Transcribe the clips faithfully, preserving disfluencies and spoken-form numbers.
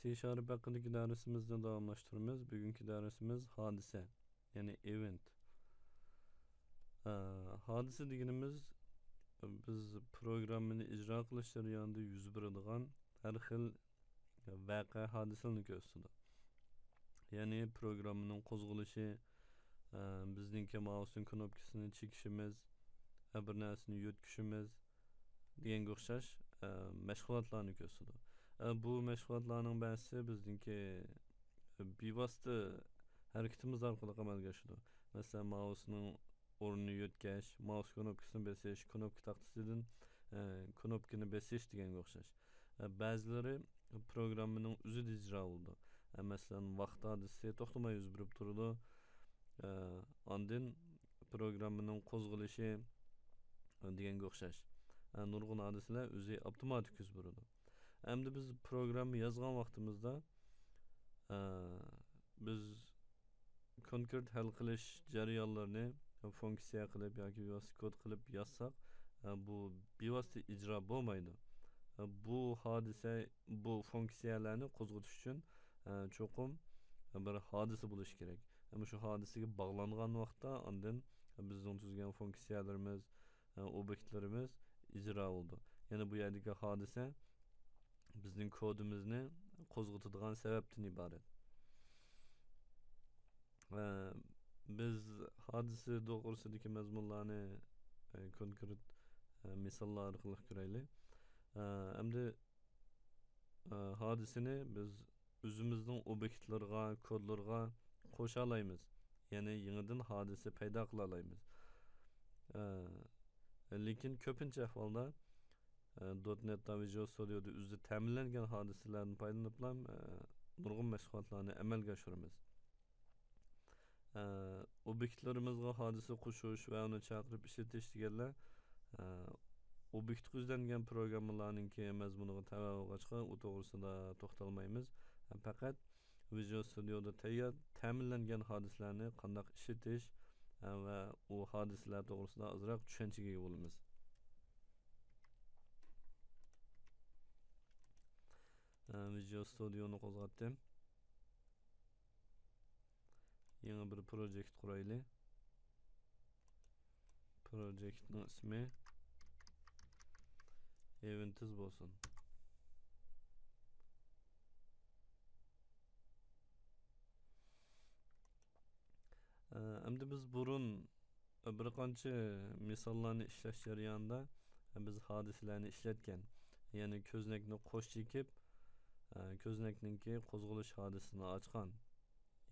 سى شارپ ھەققىدىكى دەرسىمىزنى داۋاملاشتۇرىمىز. بۈگۈنكى دەرسىمىز ھادىسە، يەنى ئېۋېنت. ئە، ھادىسە دېگىنىمىز بىز پروگراممىنى ئىجرا قىلىش جەريانىدا يۈز بېرىدىغان ھەر خىل ۋەقە، ھادىسىلەرنى كۆرسىتىدۇ. يەنى پروگراممىنىڭ قوزغىلىشى، ئە، بىزنىڭكى مائۇسنىڭ كنوپكىسىنى چېكىشىمىز، ئە، بىر نەرسىنى يۆتكىشىمىز دېگەنگە ئوخشاش، ئە، مەشغۇلاتلارنى كۆرسىتىدۇ. ئە، بۇ مەشغۇلاتلارنىڭ بەزىسى بىزنىڭكى بىۋاسىتە ھەرىكىتىمىز ئارقىلىق ئەمەلگە ئاشىدۇ. مەسىلەن، مائۇسنىڭ ئورنىنى يۆتكەش، مائۇس كنوپكىسىنى بېسىش، كنوپكا تاختىسىدىن، ئە، كنوپكىنى بېسىش دېگەنگە ئوخشاش. ئە، بەزىلىرى پروگراممىنىڭ ئۆزىدە ئىجرا بولىدۇ. ئە، مەسىلەن، ۋاقىت ھادىسىسى توختىماي يۈز بېرىپ تۇرىدۇ. ئە، ئاندىن پروگراممىنىڭ قوزغىلىشى، ئە، دېگەنگە ئوخشاش. ئە، نۇرغۇن ھادىسىلەر ئۆزى ئاپتوماتىك يۈز بېرىدۇ. ئەمدى بىز پروگرامما يازغان ۋاقتىمىزدا، ئە، بىز كونكرېت ھەل قىلىش جەريانلىرىنى فۇنكسىيە قىلىپ ياكى بىۋاسىتە كود قىلىپ يازساق، ئە، بۇ بىۋاسىتە ئىجرا بولمايدۇ. ئە، بۇ ھادىسە، بۇ فۇنكسىيەلەرنى قوزغىتىش ئۈچۈن، ئە، چوقۇم بىر ھادىسە بولۇشى كېرەك. ئەمما شۇ ھادىسىگە باغلانغان ۋاقىتتا ئاندىن بىزنىڭ تۈزگەن فۇنكسىيەلىرىمىز، ئە، ئوبيېكتلىرىمىز ئىجرا بولىدۇ. يەنى بۇ يەردىكى ھادىسە بىزنىڭ كودىمىزنى قوزغىتىدىغان سەۋەبتىن ئىبارەت. ئە، بىز ھادىسە توغرىسىدىكى مەزمۇنلارنى، ئە، كونكرېت، ئە، مىساللار ئارقىلىق كۆرەيلى. ئە، ئەمدى، ئە، ھادىسىنى بىز ئۆزىمىزنىڭ ئوبيېكتلىرىغا، كودلىرىغا قوشالايمىز. يەنى يېڭىدىن ھادىسە پەيدا قىلالايمىز. ئە، لېكىن كۆپىنچە ئەھۋالدا، ئە، دوت نېتتا ۋىژۇئال ستۇدىيودا ئۆزى تەمىنلەنگەن ھادىسىلەردىن پايدىلىنىپلا، ئە، نۇرغۇن مەشغۇلاتلارنى ئەمەلگە ئاشۇرىمىز. ئە، ئوبيېكتلىرىمىزغا ھادىسە قوشۇش ۋە ئۇنى چاقىرىپ ئىشلىتىش دېگەنلەر، ئە، ئوبيېكتقا يۈزلەنگەن پروگراممىلارنىڭكى مەزمۇنىغا تەۋە بولغاچقا، ئۇ توغرىسىدا توختالمايمىز. ئە، پەقەت ۋىژۇئال ستۇدىيودا تەييار، تەمىنلەنگەن ھادىسىلەرنى قانداق ئىشلىتىش، ئە، ۋە ئۇ ھادىسىلەر توغرىسىدا ئازراق چۈشەنچىگە ئىگە بولىمىز. ئە، ۋىژۇئال ستۇدىيونى قوزغاتتىم. يېڭى بىر پروجېكت قۇرايلى. پروجېكتنىڭ ئىسمى ئېۋېنتس بولسۇن. ئە، ئەمدى بىز بۇرۇن بىر قانچە مىساللارنى ئىشلەش جەريانىدا بىز ھادىسىلەرنى ئىشلەتكەن. يەنى كۆزنەكنى قوش چېكىپ، ئە، كۆزنەكنىڭكى قوزغىلىش ھادىسىسىنى ئاچقان.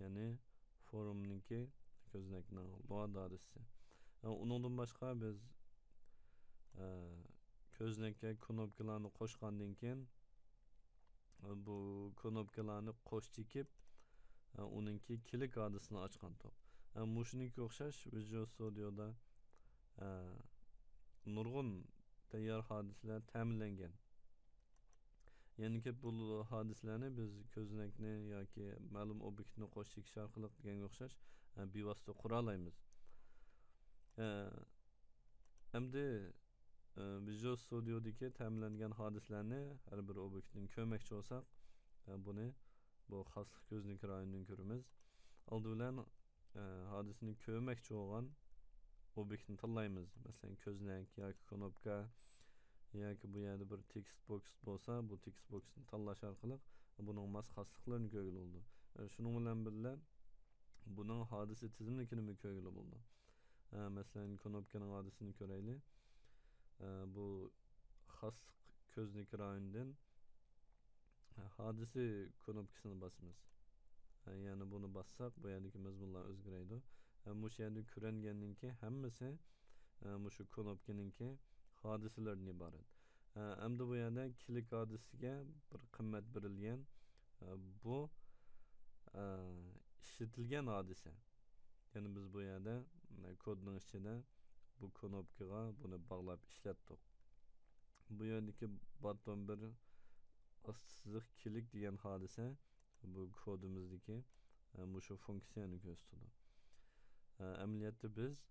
يەنى فورمنىڭكى كۆزنەكنىڭ لوئاد ھادىسىسى. ئە، ئۇنىڭدىن باشقا بىز، ئە، كۆزنەككە كنوپكىلارنى قوشقاندىن كېيىن، بۇ كنوپكىلارنى قوش چېكىپ، ئۇنىڭكى كىلىك ھادىسىسىنى ئاچقانتۇق. مۇشۇنىڭكىگە ئوخشاش ۋىژۇئال ستۇدىيودا نۇرغۇن تەييار ھادىسىلەر تەمىنلەنگەن. يەنىكى بۇ ھادىسىلەرنى بىز كۆزنەكنى ياكى مەلۇم ئوبيېكتنى قوش چېكىش ئارقىلىق دېگەنگە ئوخشاش بىۋاسىتە قۇرالايمىز. ئەمدى ئە، ۋىژۇئال ستۇدىيودىكى تەمىنلەنگەن ھادىسىلەرنى ھەر بىر ئوبيېكتتىن كۆرمەكچى بولساق، ئە، بۇنى بۇ خاسلىق كۆزنىكى رايونىدىن كۆرىمىز. ئالدى بىلەن، ئە، ھادىسىنى كۆرمەكچى بولغان ئوبيېكتنى تاللايمىز. مەسىلەن، كۆزنەك ياكى كنوپكا ياكى بۇ يەردە بىر تېكىست بوكس بولسا، بۇ تېكىست بوكسنى تاللاش ئارقىلىق بۇنىڭ ماس خاسلىقلىرىنى كۆرگىلى بولىدۇ. ئە، شۇنىڭ بىلەن بىللە، بۇنىڭ ھادىسە تىزىملىكىنىمۇ كۆرگىلى بولىدۇ. ئە، مەسىلەن، كنوپكىنىڭ ھادىسىنى كۆرەيلى. ئە، بۇ خاسلىق كۆزنىكى رايونىدىن، ئە، ھادىسە كنوپكىسىنى باسىمىز. ئە، يەنى بۇنى باسساق، بۇ يەردىكى مەزمۇنلار ئۆزگىرەيدۇ. ئە، مۇشۇ يەردە كۆرۈنگەننىڭكى ھەممىسى، ئە، مۇشۇ كنوپكىنىڭكى ھادىسىلىرىدىن ئىبارەت. ئە، ئەمدى بۇ يەردە كىلىك ھادىسىسىگە بىر قىممەت بېرىلگەن. ئە، بۇ، ئە، ئىشلىتىلگەن ھادىسە. يەنى بىز بۇ يەردە، ئە، كودنىڭ ئىچىدە بۇ كنوپكىغا بۇنى باغلاپ ئىشلەتتۇق. بۇ يەردىكى باتتون بىر ئاستى سىزىق كىلىك دېگەن ھادىسە بۇ كودىمىزدىكى، ئە، مۇشۇ فۇنكسىيەنى كۆرسىتىدۇ. ئە، ئەمەلىيەتتە بىز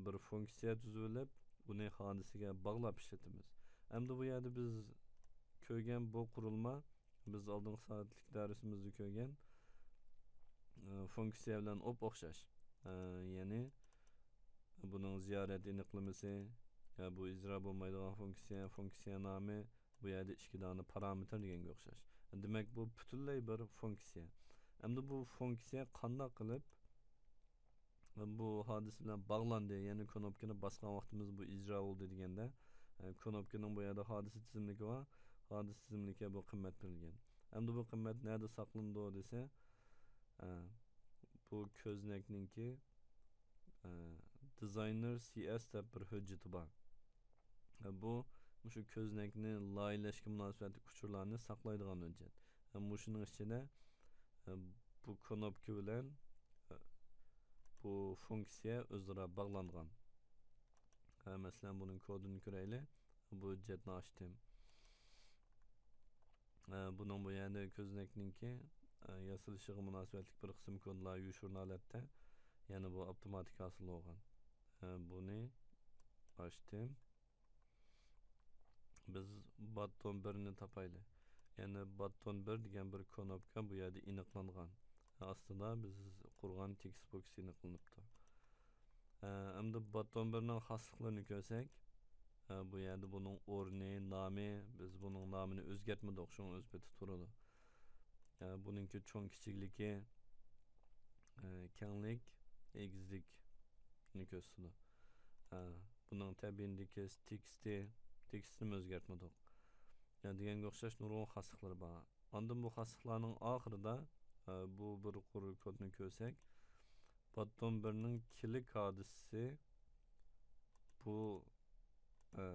بىر فۇنكسىيە تۈزۈۋېلىپ، ئۇنى ھادىسىگە باغلاپ ئىشلىتىمىز. ئەمدى بۇ يەردە بىز كۆرگەن بۇ قۇرۇلما، بىز ئالدىنقى سائەتلىك دەرسىمىزدە كۆرگەن، ئە، فۇنكسىيە بىلەن ئوپئوخشاش. ئە، يەنى بۇنىڭ زىيارەت ئېنىقلىمىسى، يا بۇ ئىجرا بولمايدىغان فۇنكسىيە، فۇنكسىيە نامى، بۇ يەردە ئىككى دانە پارامېتىر دېگەنگە ئوخشاش. دېمەك، بۇ پۈتۈنلەي بىر فۇنكسىيە. ئەمدى بۇ فۇنكسىيە قانداق قىلىپ بۇ ھادىسە بىلەن باغلاندى، يەنى كۇنۇپكىنى باسقان ۋاقتىمىز بۇ ئىجرا بولدى دېگەندە، ئە، كۇنۇپكىنىڭ بۇ يەردە ھادىسە تىزىملىكى بار، ھادىسە تىزىملىكىگە بۇ قىممەت بېرىلگەن. ئەمدى بۇ قىممەت نەدە ساقلىنىدۇ دېسە، ئە، بۇ كۆزنەكنىڭكى، ئە، دىزاينېر سى ئەس دەپ بىر ھۆججىتى بار. ئە، بۇ مۇشۇ كۆزنەكنى لايىھەلەشكە مۇناسىۋەتلىك ئۇچۇرلارنى ساقلايدىغان ھۆججەت. ئە، مۇشۇنىڭ ئىچىدە، ئە، بۇ كۇنۇپكا بىلەن، ئە، بۇ فۇنكسىيە ئۆزئارا باغلانغان. ئە، مەسىلەن، بۇنىڭ كودىنى كۆرەيلى. بۇ ھۆججەتنى ئاچتىم. ئە، بۇنىڭ بۇ يەردە كۆزنەكنىڭكى، ئە، ياسىلىشىغا مۇناسىۋەتلىك بىر قىسىم كودلار يوشۇرۇن ھالەتتە. يەنى بۇ ئاپتوماتىك ھاسىل بولغان. ئە، بۇنى ئاچتىم. بىز باتتون بىرنى تاپايلى. يەنى باتتون بىر دېگەن بىر كۇنۇپكا بۇ يەردە ئېنىقلانغان. ئاستىدا بىز قۇرغان تېكىست بوكسى ئېنىقلىنىپتۇ. ئە، ئەمدى باتتون بىرنىڭ خاسلىقلىرىنى كۆرسەك، ئە، بۇ يەردە بۇنىڭ ئورنى، نامى، بىز بۇنىڭ نامىنى ئۆزگەرتمىدۇق، شۇڭا ئۆز پېتى تۇرىدۇ. ئە، بۇنىڭكى چوڭ كىچىكلىكى، ئە، كەڭلىك، ئېگىزلىكنى كۆرسىتىدۇ. ئە، بۇنىڭ تەبىئىي تېكىستى، تېكىستىنىمۇ ئۆزگەرتمىدۇق. ئە، دېگەنگە ئوخشاش نۇرغۇن خاسلىقلىرى بار. ئاندىن بۇ خاسلىقلارنىڭ ئاخىرىدا، ئە، بۇ بىر قۇر كودنى كۆرسەك، باتتون بىرنىڭ كىلىك ھادىسىسى بۇ، ئە،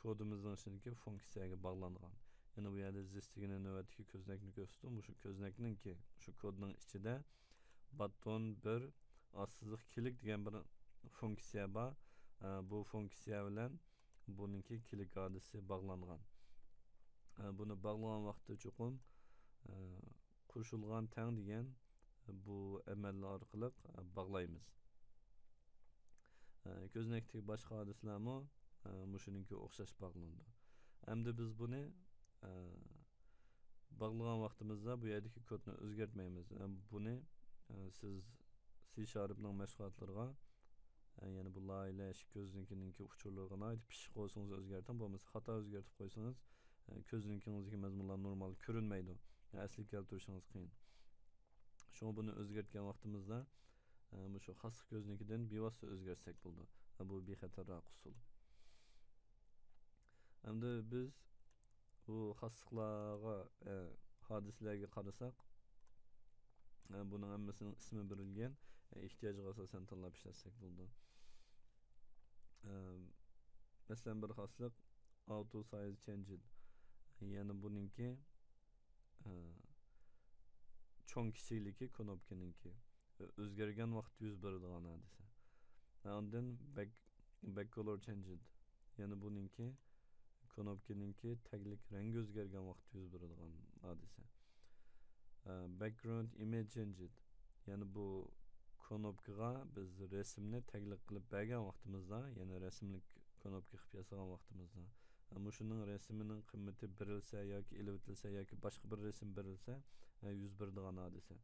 كودىمىزنىڭ ئىچىدىكى فۇنكسىيەگە باغلانغان. يەنى بۇ يەردە زىس دېگىنى نۆۋەتتىكى كۆزنەكنى كۆرسىتىدۇ. مۇشۇ كۆزنەكنىڭكى، مۇشۇ كودنىڭ ئىچىدە باتتون بىر ئاستىزىق كىلىك دېگەن بىر فۇنكسىيە بار. ئە، بۇ فۇنكسىيە بىلەن بۇنىڭكى كىلىك ھادىسىسى باغلانغان. ئە، بۇنى باغلىغان ۋاقىتتا چوقۇم، ئە، قوشۇلغان تەڭ دېگەن بۇ ئەمەللەر ئارقىلىق، ئە، باغلايمىز. ئە، كۆزنەكتىكى باشقا ھادىسىلەرمۇ، ئە، مۇشۇنىڭكىگە ئوخشاش باغلىنىدۇ. ئەمدى بىز بۇنى، ئە، باغلىغان ۋاقتىمىزدا بۇ يەردىكى كودنى ئۆزگەرتمەيمىز. ئە، بۇنى، ئە، سىز سى شارپنىڭ مەشغۇلاتلىرىغا، ئە، يەنى بۇ لايىھەلەش كۆزنىكىنىڭكى ئۇچۇرلىرىغا ناھايىتى پىششىق بولسىڭىز ئۆزگەرتىڭ، بولمىسا خاتا ئۆزگەرتىپ قويسىڭىز، ئە، كۆزنىكىڭىزدىكى مەزمۇنلار نورمال كۆرۈنمەيدۇ. ئەسلىگە كەلتۈرۈشىڭىز قىيىن. شۇڭا بۇنى ئۆزگەرتكەن ۋاقتىمىزدا، ئە، مۇشۇ خاسلىق كۆزنىكىدىن بىۋاسىتە ئۆزگەرتسەك بولىدۇ. ئە، بۇ بىخەتەرراق ئۇسۇل. ئەمدى بىز بۇ خاسلىقلارغا، ئە، ھادىسىلەرگە قارىساق، ئە، بۇنىڭ ھەممىسىنىڭ ئىسمى بېرىلگەن، ئە، ئېھتىياجغا ئاساسەن تاللاپ ئىشلەتسەك بولىدۇ. ئە، مەسىلەن، بىر خاسلىق، auto size changed. يەنى بۇنىڭكى، ئە، چوڭ كىچىكلىكى كۇنۇپكىنىڭكى ئۆزگەرگەن ۋاقىتتا يۈز بېرىدىغان ھادىسە. ئاندىن back، back color changed. يەنى بۇنىڭكى كۇنۇپكىنىڭكى تەگلىك رەڭگى ئۆزگەرگەن ۋاقىتتا يۈز بېرىدىغان ھادىسە. ئە، background image changed. يەنى بۇ كۇنۇپكىغا بىز رەسىمنى تەگلىك قىلىپ بەرگەن ۋاقتىمىزدا، يەنى رەسىملىك كۇنۇپكا قىلىپ ياسىغان ۋاقتىمىزدا، ئە، مۇشۇنىڭ رەسىمىنىڭ قىممىتى بېرىلسە ياكى ئېلىۋېتىلسە ياكى باشقا بىر رەسىم بېرىلسە، ئە، يۈز بېرىدىغان ھادىسە.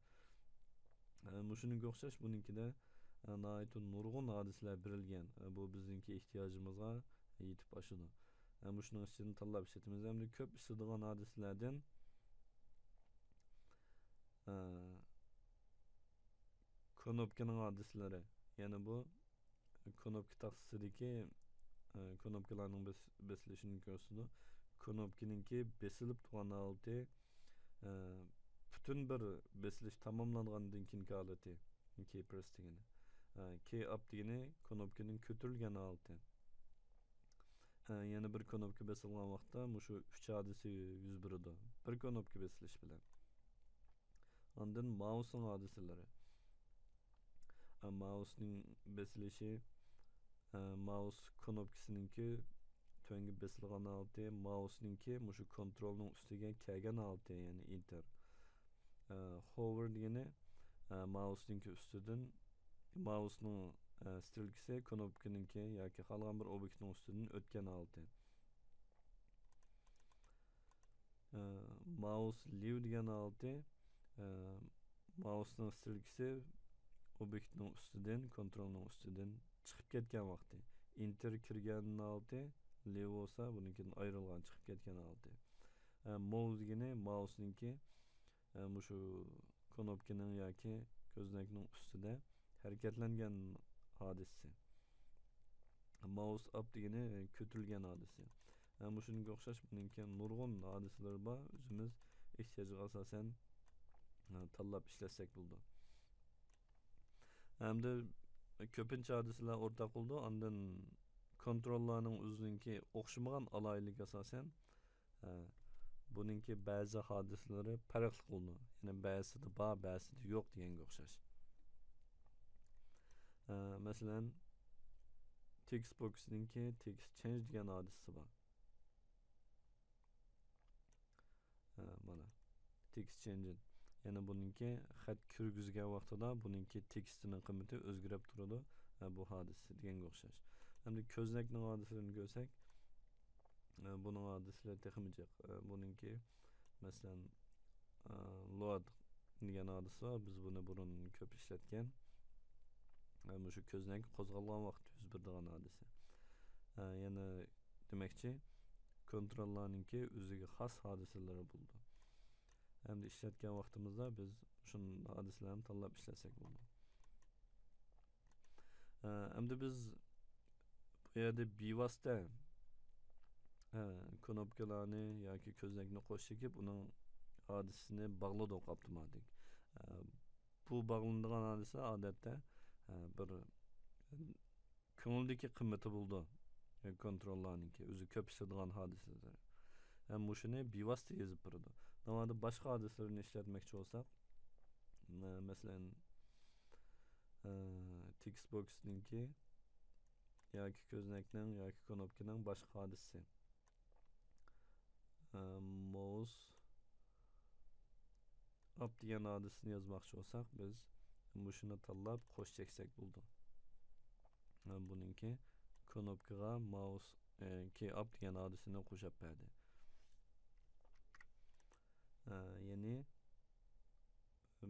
ئە، مۇشۇنىڭغا ئوخشاش بۇنىڭكىدە، ئە، ناھايىتى نۇرغۇن ھادىسىلەر بېرىلگەن. ئە، بۇ بىزنىڭكى ئېھتىياجىمىزغا يېتىپ ئاشىدۇ. ئە، مۇشۇنىڭ ئىچىدىن تاللاپ ئىشلىتىمىز. ئەمدى كۆپ ئىشلىتىدىغان ھادىسىلەردىن، ئە، كۇنۇپكىنىڭ ھادىسىلىرى. يەنى بۇ كۇنۇپكا تاختىسىدىكى، ئە، كۇنۇپكىلارنىڭ بېس-، بېسىلىشىنى كۆرسىتىدۇ. كۇنۇپكىنىڭكى بېسىلىپ تۇرغان ھالىتى، ئە، پۈتۈن بىر بېسىلىش تاماملانغاندىن كېيىنكى ھالىتى، key press دېگىنى. ئە، key up دېگىنى كۇنۇپكىنىڭ كۆتۈرۈلگەن ھالىتى. ئە، يەنە بىر كۇنۇپكا بېسىلغان ۋاقىتتا مۇشۇ ئۈچ ھادىسە يۈز بېرىدۇ. بىر كۇنۇپكا بېسىلىش بىلەن. ئاندىن مائۇسنىڭ ھادىسىلىرى. ئە، مائۇسنىڭ بېسىلىشى، ئە، مائۇس كۇنۇپكىسىنىڭكى تۆۋەنگە بېسىلغان ھالىتى، مائۇسنىڭكى مۇشۇ كونترولنىڭ ئۈستىگە كەلگەن ھالىتى، يەنى ئېنتېر. ئە، hover دېگىنى، ئە، مائۇسنىڭكى ئۈستىدىن، مائۇسنىڭ، ئە، سترېلكىسى كۇنۇپكىنىڭكى ياكى خالىغان بىر ئوبيېكتنىڭ ئۈستىدىن ئۆتكەن ھالىتى. ئە، ماۋس لېۋ دېگەن ھالىتى، ئە، ماۋسنىڭ سترېلكىسى ئوبيېكتنىڭ ئۈستىدىن، كونترولنىڭ ئۈستىدىن چىقىپ كەتكەن ۋاقتى. ئېنتېر كىرگەن ھالىتى، لېۋ بولسا بۇنىڭكىدىن ئايرىلغان، چىقىپ كەتكەن ھالىتى. ئە، موۋ دېگىنى ماۋسنىڭكى، ئە، مۇشۇ كونوپكىنىڭ ياكى كۆزنەكنىڭ ئۈستىدە ھەرىكەتلەنگەن ھادىسىسى. ماۋس ئاپ دېگىنى كۆتۈرۈلگەن ھادىسە. ھە، مۇشۇنىڭغا ئوخشاش بۇنىڭكى نۇرغۇن ھادىسىلىرى بار. ئۆزىمىز ئېھتىياجغا ئاساسەن، ھە، تاللاپ ئىشلەتسەك بولىدۇ. ھەمدە كۆپىنچە ھادىسىلەر ئورتاق بولىدۇ. ئاندىن كونتروللارنىڭ ئۆزىنىڭكى ئوخشىمىغان ئالاھىدىلىكىگە ئاساسەن، ھە، بۇنىڭكى بەزى ھادىسىلىرى پەرقلىق بولىدۇ. يەنى بەزىسىدە بار، بەزىسىدە يوق دېگەنگە ئوخشاش. ھە، مەسىلەن، تېكىست بوكسنىڭكى تېكىست چېنج دېگەن ھادىسىسى بار. ھە، مانا. تېكىست چېنج. يەنى بۇنىڭكى خەت كىرگۈزگەن ۋاقتىدا بۇنىڭكى تېكىستىنىڭ قىممىتى ئۆزگىرىپ تۇرىدۇ. ھە، بۇ ھادىسە دېگەنگە ئوخشاش. ئەمدى كۆزنەكنىڭ ھادىسىلىرىنى كۆرسەك، ھە، بۇنىڭ ھادىسىلىرى تېخىمۇ جىق. ھە، بۇنىڭكى، مەسىلەن، ھە، لوئاد دېگەن ھادىسە بار. بىز بۇنى بۇرۇن كۆپ ئىشلەتكەن. ھە، مۇشۇ كۆزنەك قوزغالغان ۋاقىتتا يۈز بېرىدىغان ھادىسە. ھە، يەنە دېمەكچى، كونتروللارنىڭكى ئۆزىگە خاس ھادىسىلىرى بولىدۇ. ئەمدى ئىشلەتكەن ۋاقتىمىزدا بىز شۇ ھادىسىلەرنى تاللاپ ئىشلەتسەك بولىدۇ. ئە، ئەمدى بىز بۇ يەردە بىۋاسىتە، ئە، كۇنۇپكىلارنى ياكى كۆزنەكنى قوش چېكىپ، ئۇنىڭ ھادىسىسىنى باغلىدۇق ئاپتوماتىك. ئە، بۇ باغلىنىدىغان ھادىسە ئادەتتە، ئە، بىر كۆڭۈلدىكى قىممىتى بولىدۇ. كونتروللارنىڭكى ئۆزى كۆپ ئىشلىتىدىغان ھادىسىلىرى. ھەم مۇشۇنى بىۋاسىتە يېزىپ بېرىدۇ. ناۋادا باشقا ھادىسىلىرىنى ئىشلەتمەكچى بولساق، مە-، مەسىلەن، ئە، تېكىست بوكسنىڭكى ياكى كۆزنەكنىڭ ياكى كۇنۇپكىنىڭ باشقا ھادىسىسى. ئە، موۋس ئاپ دېگەن ھادىسىنى يازماقچى بولساق، بىز مۇشۇنى تاللاپ قوش چەكسەك بولىدۇ. ئە، بۇنىڭكى كۇنۇپكىغا ماۋس، ئە، كى ئاپ دېگەن ھادىسىنى قوشاپ بەردى. ئە، يەنى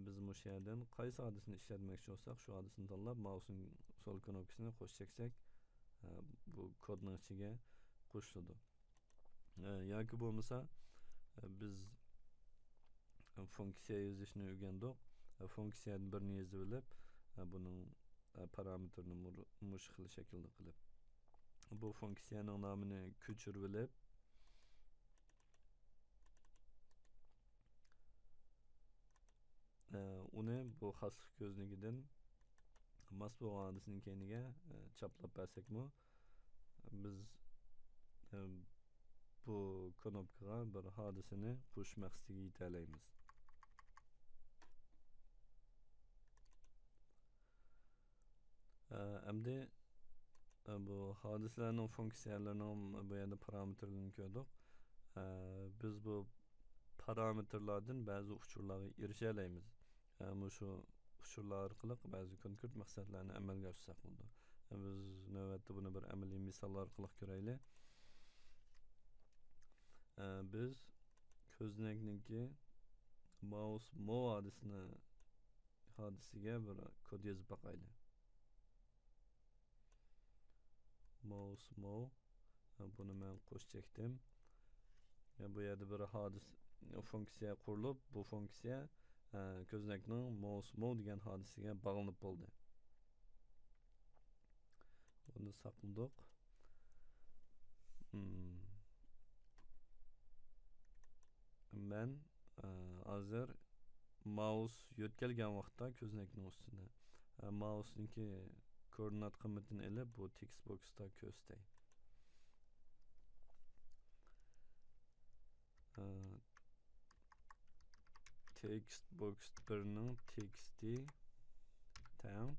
بىز مۇشۇ يەردىن قايسى ھادىسىنى ئىشلەتمەكچى بولساق، شۇ ھادىسىنى تاللاپ، ماۋسنىڭ سول كۇنۇپكىسىنى قوش چەكسەك، ئە، بۇ كودنىڭ ئىچىگە قوشۇلىدۇ. ئە، ياكى بولمىسا، ئە، بىز فۇنكسىيە يېزىشنى ئۆگەندۇق. ئە، فۇنكسىيەدىن بىرنى يېزىۋېلىپ، ئە، بۇنىڭ، ئە، پارامېتىرىنى مۇر-، مۇشۇ خىل شەكىلدە قىلىپ، بۇ فۇنكسىيەنىڭ نامىنى كۆچۈرۈۋېلىپ، ئە، ئۇنى بۇ خاسلىق كۆزنىكىدىن ماس بولغان ھادىسىنىڭ كەينىگە، ئە، چاپلاپ بەرسەكمۇ، بىز، ئە، بۇ كۇنۇپكىغا بىر ھادىسىنى قوشۇش مەقسىتىگە يېتەلەيمىز. ئە، ئەمدى، ئە، بۇ ھادىسىلەرنىڭ فۇنكسىيەلىرىنىڭ بۇ يەردە پارامېتىرلىرىنى كۆردۇق. ئە، بىز بۇ پارامېتىرلاردىن بەزى ئۇچۇرلارغا ئېرىشەلەيمىز. ئە، مۇشۇ ئۇچۇرلار ئارقىلىق بەزى كونكرېت مەقسەتلەرنى ئەمەلگە ئاشۇرساق بولىدۇ. ئە، بىز نۆۋەتتە بۇنى بىر ئەمەلىي مىسال ئارقىلىق كۆرەيلى. ئە، بىز كۆزنەكنىڭكى ماۋس موۋ ھادىسىنى ھادىسىگە بىر كود يېزىپ باقايلى. ماۋس موۋ. بۇنى مەن قوش چەكتىم. بۇ يەردە بىر ھادىس فۇنكسىيە قۇرۇلۇپ، بۇ فۇنكسىيە، ئە، كۆزنەكنىڭ ماۋس موۋ دېگەن ھادىسىگە باغلىنىپ بولدى. بۇنى ساقلىدۇق. مم. مەن، ئە، ھازىر ماۋس يۆتكەلگەن ۋاقىتتا كۆزنەكنىڭ ئۈستىدە، ئە، ماۋسنىڭكى كوئوردىنات قىممىتىنى ئېلىپ، بۇ تېكىست بوكستا كۆرسىتەي. ئە، تېكىست بوكس بىرنىڭ تېكىستى تەڭ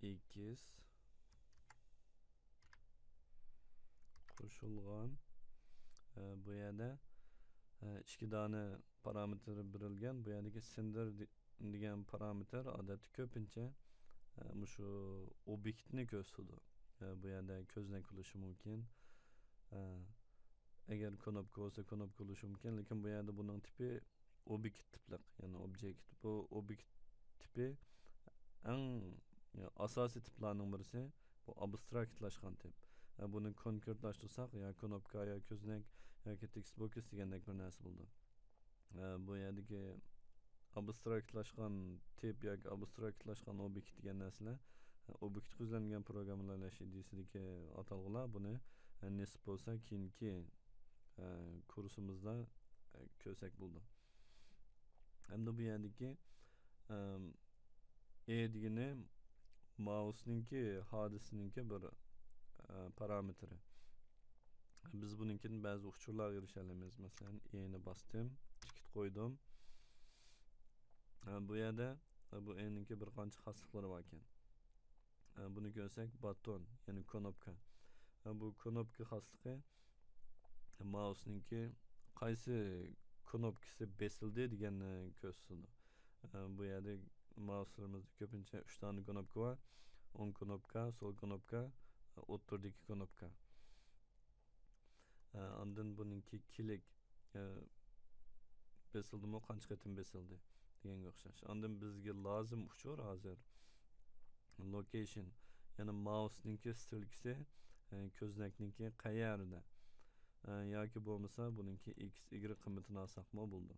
ئېكس قوشۇلغان. ئە، بۇ يەردە، ئە، ئىككى دانە پارامېتىر بېرىلگەن. بۇ يەردىكى سېندېر دېگەن پارامېتىر ئادەتتە كۆپىنچە، ئە، مۇشۇ ئوبيېكتنى كۆرسىتىدۇ. ئە، بۇ يەردە كۆزنەك بولۇشى مۇمكىن. ئە، ئەگەر كنوپكا بولسا، كنوپكا بولۇشى مۇمكىن، لېكىن بۇ يەردە بۇنىڭ تىپى ئوبيېكت تىپلىق، يەنى ئوبيېكت. بۇ ئوبيېكت تىپى ئەڭ ئاساسىي تىپلارنىڭ بىرسى، بۇ ئابستراكتلاشقان تىپ. ھە، بۇنى كونكرېتلاشتۇرساق، يا كنوپكا، يا كۆزنەك، ياكى تېكىست بوكس دېگەندەك بىر نەرسە بولىدۇ. ھە، بۇ يەردىكى ئابستراكتلاشقان تىپ ياكى ئابستراكتلاشقان ئوبيېكت دېگەن نەرسىلەر، ھە، ئوبيېكت كۆزلەنگەن پروگراممىلاش ئىدىيىسىدىكى ئاتالغۇلار. بۇنى، ھە، نېسىپ بولسا كېيىنكى، ھە، كۇرسىمىزدا، ھە، كۆرسەك بولىدۇ. ھەمدە بۇ يەردىكى، ئەم، ئې دېگىنى مائۇسنىڭكى ھادىسىنىڭكى بىر، ئە، پارامېتىرى. بىز بۇنىڭكىدىن بەزى ئۇچۇرلارغا ئېرىشەلەيمىز. مەسىلەن، ئېنى باستىم، چېكىت قويدۇم. ئە، بۇ يەردە، ئە، بۇ ئېنىڭكى بىر قانچە خاسلىقلىرى باركەن. ئە، بۇنى كۆرسەك، باتون، يەنى كنوپكا. ئە، بۇ كنوپكا خاسلىقى مائۇسنىڭكى قايسى كنوپكىسى بېسىلدى دېگەننى كۆرسىتىدۇ. ئە، بۇ يەردە مائۇسلىرىمىزدا كۆپىنچە ئۈچ دانە كنوپكا بار. ئوڭ كنوپكا، سول كنوپكا، ئوتتۇرىدىكى كنوپكا. ئە، ئاندىن بۇنىڭكى كىلىك، ئە، بېسىلدىمۇ، قانچە قېتىم بېسىلدى دېگەنگە ئوخشاش. ئاندىن بىزگە لازىم ئۇچۇر ھازىر لوكېيشن، يەنى مائۇسنىڭكى سترېلكىسى، ئە، كۆزنەكنىڭكى قەيەردە، ئە، ياكى بولمىسا بۇنىڭكى ئېكس ئىگرېك قىممىتىنى ئالساقمۇ بولىدۇ.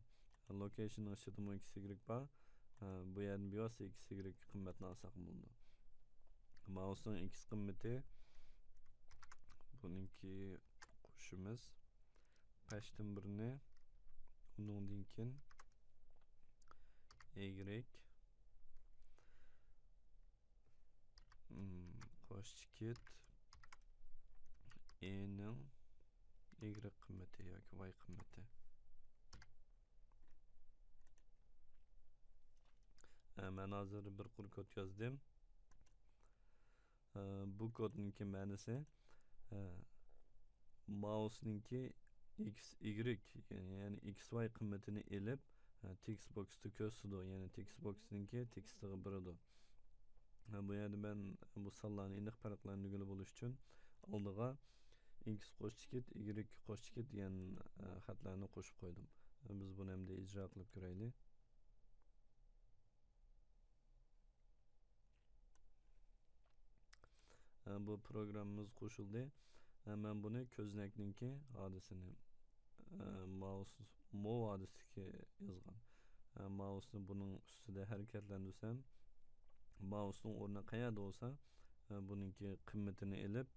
لوكېيشننىڭ ئىچىدىمۇ ئېكس ئىگرېك بار. ئە، بۇ يەردىن بىۋاسىتە ئېكس ئىگرېك قىممەتنى ئالساقمۇ بولىدۇ. مائۇسنىڭ ئېكس قىممىتى، بۇنىڭكى قوشىمىز. بەشتىن بىرنى، ئۇنىڭدىن كېيىن ئىگرېك، م، قوش چېكىت، ئېنىڭ ئىگرېك قىممىتى ياكى ۋاي قىممىتى. ئە، مەن ھازىر بىر قۇر كود يازدىم. ئە، بۇ كودنىڭكى مەنىسى، ئە، مائۇسنىڭكى ئېكس ئىگرېك، يەنى ئېكس ۋاي قىممىتىنى ئېلىپ، ئە، تېكىست بوكستا كۆرسىتىدۇ، يەنى تېكىست بوكسنىڭكى تېكىستىغا بېرىدۇ. ئە، بۇ يەردە مەن بۇ سانلارنى ئېنىق پەرقلەندۈرگىلى بولۇش ئۈچۈن ئالدىغا ئېكس قوش چېكىت، ئىگرېك قوش چېكىت دېگەن، ئە، خەتلەرنى قوشۇپ قويدۇم. ئە، بىز بۇنى ئەمدى ئىجرا قىلىپ كۆرەيلى. ئە، بۇ پروگراممىمىز قوشۇلدى. ئە، مەن بۇنى كۆزنەكنىڭكى ھادىسىنى، ئە، مائۇس مو ھادىسىدىكى يازغان. ئە، مائۇسنى بۇنىڭ ئۈستىدە ھەرىكەتلەندۈرسەم، مائۇسنىڭ ئورنى قەيەردە بولسا، ئە، بۇنىڭكى قىممىتىنى ئېلىپ،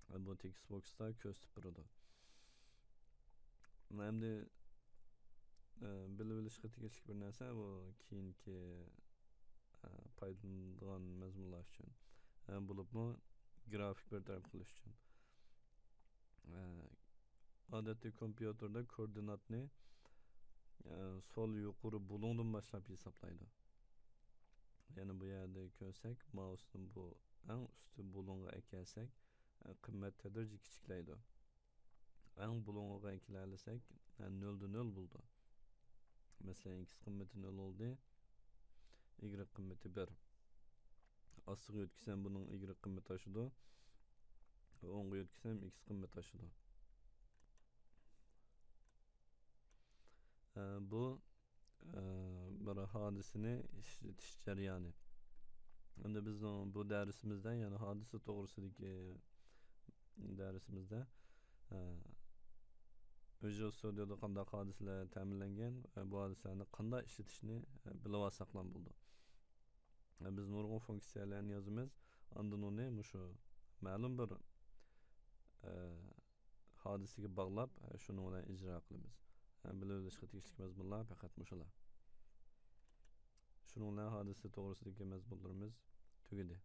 ئە، بۇ تېكىست بوكستا كۆرسىتىپ بېرىدۇ. ئەمدى، ئە، بىلىۋېلىشقا تېگىشلىك بىر نەرسە، بۇ كېيىنكى، ئە، پايدىلىنىدىغان مەزمۇنلار ئۈچۈن، ئە، بولۇپمۇ گرافىك بىر تەرەپ قىلىش ئۈچۈن. ئە، ئادەتتە كومپيۇتېردا كوئوردىناتنى، ئە، سول يۇقىرى بۇلۇڭدىن باشلاپ ھېسابلايدۇ. يەنى بۇ يەردە كۆرسەك، مائۇسنى بۇ ئەڭ ئۈستى بۇلۇڭغا ئەكەلسەك، ئە، قىممەت تەدرىجىي كىچىكلەيدۇ. ئەڭ بۇلۇڭىغا كېلەلىسەك، نۆلدە نۆل بولىدۇ. مەسىلەن، ئېكس قىممىتى نۆل بولدى، ئىگرېك قىممىتى بىر. ئاستىغا يۆتكىسەم، بۇنىڭ ئىگرېك قىممىتى ئاشىدۇ. ئوڭغا يۆتكىسەم، ئېكس قىممىتى ئاشىدۇ. ئە، بۇ، ئە، بىر ھادىسىنى ئىشلىتىش جەريانى. ئەمدى بىزنىڭ بۇ دەرسىمىزدە، يەنى ھادىسە توغرىسىدىكى دەرسىمىزدە، ئە، ۋىژۇئال ستۇدىيودا قانداق ھادىسىلەر تەمىنلەنگەن، ئە، بۇ ھادىسىلەرنى قانداق ئىشلىتىشنى، ئە، بىلىۋالساقلا بولىدۇ. ئە، بىز نۇرغۇن فۇنكسىيەلەرنى يازىمىز، ئاندىن ئۇنى مۇشۇ مەلۇم بىر، ئە، ھادىسىگە باغلاپ، ئە، شۇنىڭ بىلەن ئىجرا قىلىمىز. ئە، بىلىۋېلىشقا تېگىشلىك مەزمۇنلار پەقەت مۇشۇلار. شۇنىڭ بىلەن ھادىسە توغرىسىدىكى مەزمۇنلىرىمىز تۈگىدى.